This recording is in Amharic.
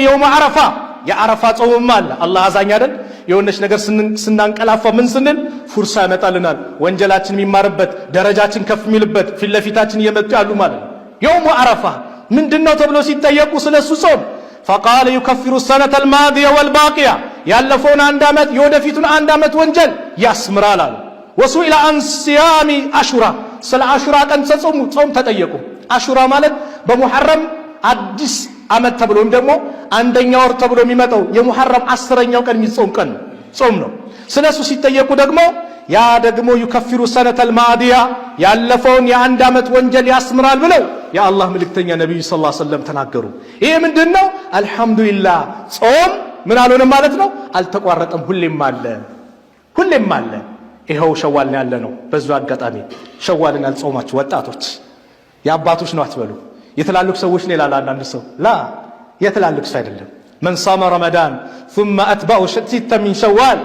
يوم عرفة የዓረፋ ጾምም አለ። አላህ አዛኝ አይደል? የሆነች ነገር ስናንቀላፋ ምን ስንል ፉርሳ ያመጣልናል። ወንጀላችን የሚማርበት፣ ደረጃችን ከፍ የሚልበት፣ ፊት ለፊታችን እየመጡ ያሉ ማለት ነው። يوم عرفة ምንድነው ተብሎ ሲጠየቁ ስለሱ ጾም فقال يكفر السنة الماضية والباقية ያለፈውን አንድ ዓመት የወደፊቱን አንድ ዓመት ወንጀል ያስምራል አሉ። وسئل عن صيام عاشوراء ስለ አሹራ ቀን ተጾሙ ጾም ተጠየቁ። አሹራ ማለት በሙሐረም አዲስ ዓመት ተብሎ ወይም ደግሞ አንደኛ ወር ተብሎ የሚመጣው የሙሐረም 10ኛው ቀን የሚጾም ቀን ጾም ነው። ስለ እሱ ሲጠየቁ ደግሞ ያ ደግሞ يكفر السنة الماضية ያለፈውን የአንድ ዓመት ወንጀል ያስምራል ብለው የአላህ መልእክተኛ ነቢዩ صلى الله عليه وسلم ተናገሩ። ይሄ ምንድን ነው? አልሐምዱሊላህ ጾም ምን አልሆነም ማለት ነው፣ አልተቋረጠም። ሁሌም አለ፣ ሁሌም አለ። ይኸው ሸዋልን ያለ ነው። በዙ አጋጣሚ ሸዋልን ያልጾማችሁ ወጣቶች የአባቶች ነው አትበሉ። የትላልቅ ሰዎች ነው ይላል አንዳንድ ሰው። لا፣ የትላልቅ ሰው አይደለም። من صام رمضان ثم أتبعه ستا من شوال